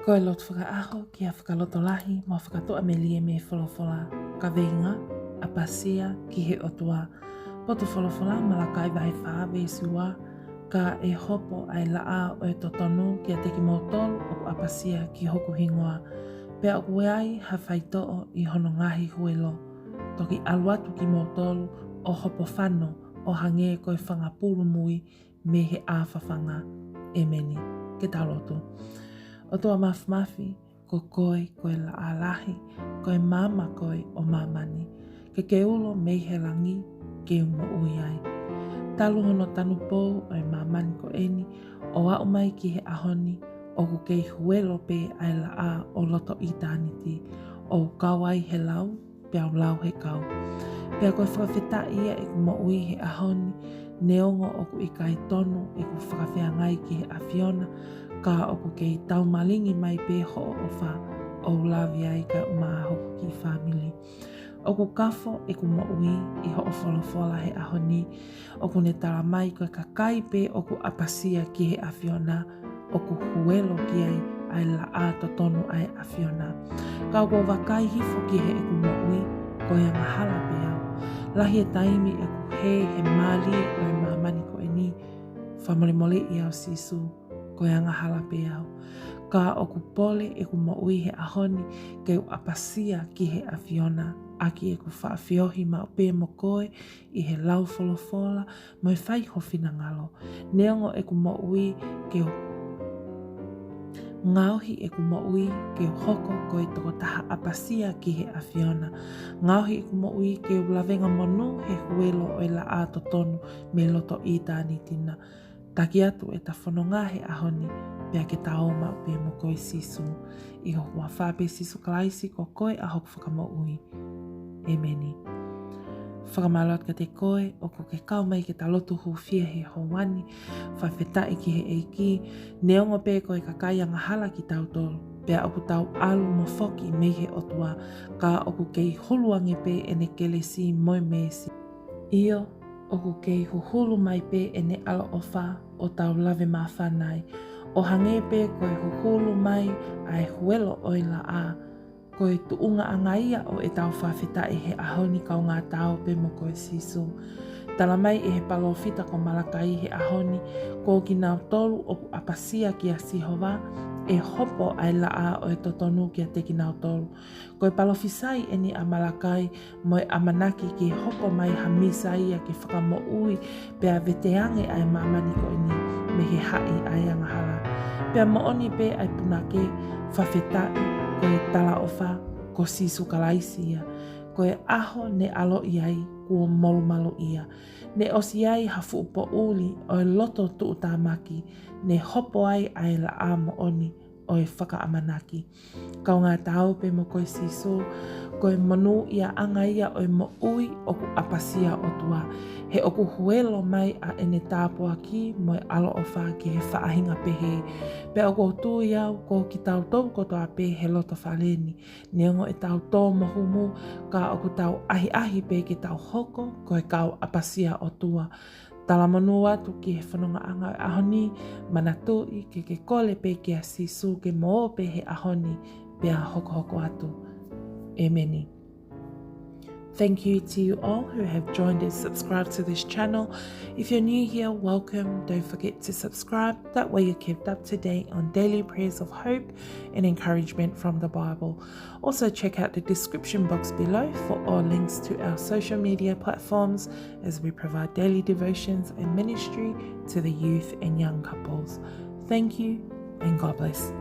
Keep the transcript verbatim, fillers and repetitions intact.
Ko e lotu fakaʻaho ki ha fakalotolahi mo fakatuʻamelie mei he folofola. Kaveinga: ʻApasia ki he ʻOtua. Potu folofola: Malakai vahe fā veesi ua: Ka ʻe hopo ʻa e laʻā ʻo e totonu kiate kimoutolu ʻoku ʻapasia ki hoku hingoa, pea ʻoku ʻi ai ha faitoʻo ʻi hono ngaahi huelo, toki ʻalu atu kimoutolu ʻo hopo fano ʻo hangē ko e fanga pulu mui mei he ʻā fafanga. ʻEmeni. Ke tau lotu. ʻOtua Māfimafi, ko koe ko e laʻā lahi, ko e maama koe ʻo māmani. Ke ke ulo mei he langi ke u moʻui ai. Talu hono tanupou ʻo e māmani ko eni ʻo aʻu mai ki he ʻaho ni, ʻoku kei huelo pē ʻa e laʻā ʻo loto ʻitāniti, ʻo kau ai he lau, pea u lau he kau. Pea ko e fakafetaʻi ia ʻeku moʻui he ʻaho ni, neongo ʻoku ʻikai tonu ʻeku fakafeangai ki he ʻAfiona, ka ʻoku kei taumalingi mai pē hoʻo ʻofa ʻo u lave ai kae ʻumaʻā hoku kiʻi fāmili. ʻOku kafo ʻeku moʻui ʻi hoʻo folofola he ʻaho ni, ʻoku ne tala mai ko e kakai pē ʻoku ʻapasia ki he ʻAfiona, ʻoku huelo ki ai ʻa e laʻā totonu ʻa e ʻAfiona. Ka ʻoku ou vakai hifo ki heʻeku moʻui, ko e angahala pē au. Lahi e taimi ʻeku hē he mali ʻo e māmani ko eni. Fakamolemoleʻi au Sīsū, ko e angahala pē au. Ka ʻoku pole ʻeku moʻui he ʻaho ni ke u ʻapasia ki he ʻAfiona, ʻaki ʻeku faʻa feohi maʻu pē mo koe ʻi he lau folofola, mo e fai ho finangalo. Neongo ʻeku moʻui ke u, ngaohi ʻeku moʻui ke u hoko ko e tokotaha ʻapasia ki he ʻAfiona. Ngaohi ʻeku moʻui ke u lavengamonū he huelo ʻo e laʻā totonu mei loto ʻitāniti na. Taki atu ʻeta fononga he ʻaho ni, pea ke ta ō maʻu pē mo koe Sīsū. ʻI ho huafa pē Sīsū Kalaisi ko koe ʻa hoku Fakamoʻui. ʻEmeni. Fakamālō atu kiate koe ʻoku ke kau mai ke ta lotu hūfia he houa ni. Fakafetaʻi ki he ʻEiki, neongo pē ko e kakai angahala kitautolu, pea ʻoku tau ʻalu mo foki mei he ʻOtua, ka ʻoku kei hulu ange pē ʻene kelesi mo e meesi. ʻIo, ʻoku kei huhulu mai pē ʻene ʻaloʻofa ʻo tau lave māfana ai, ʻo hangē pē ko e huhulu mai ʻa e huelo ʻo e laʻā. Ko e tuʻungaʻanga ia ʻo ʻetau fakafetaʻi he ʻaho ni, kaungā Ta ō pē mo koe Sīsū. Tala mai ʻe he palōfita ko Malakai he ʻaho ni, ko kinautolu ʻoku ʻapasia kia Sihova, ʻe hopo ʻa e laʻā ʻo e totonu kiate kinautolu. Ko e palōfisai eni ʻa Malakai mo e ʻamanaki ke hoko mai ha Mīsaia ke fakamoʻui pea veteange ʻa e māmani ko eni mei he haʻi ʻa e angahala. Pea moʻoni pē ʻa e punake, fakafetaʻi, ko e talaʻofa ko Sīsū Kalaisi ia. Ko e ʻaho ne ʻaloʻi ai kuo molumalu ia. Ne ʻosi ai ha fuʻu poʻuli ʻo e loto tuʻutāmaki, ne hopo ai ʻa e laʻā moʻoni ʻo e fakaʻamanaki. Kaungā Ta ō pē mo koe Sīsū, ko e monūʻiaʻanga ia ʻo e moʻui ʻoku ʻapasia ʻOtua, he ʻoku huelo mai ʻa ʻene tāpuaki mo e ʻaloʻofa ki he faʻahinga pehē. Pea ʻoku ou tui au ko kitautolu kotoa pē he loto fale ni, neongo ʻetau tō mo humu, ka ʻoku tau ʻahiʻahi pē ke tau hoko ko e kau ʻapasia ʻOtua. Talamonū atu ki he fonongaʻanga ʻo e ʻaho ni, manatuʻi ke ke kole pē kia Sīsū ke mo ō pē he ʻaho ni, pea hokohoko atu. ʻEmeni. Thank you to you all who have joined and subscribed to this channel. If you're new here, welcome. Don't forget to subscribe. That way you're kept up to date on daily prayers of hope and encouragement from the Bible. Also check out the description box below for all links to our social media platforms as we provide daily devotions and ministry to the youth and young couples. Thank you and God bless.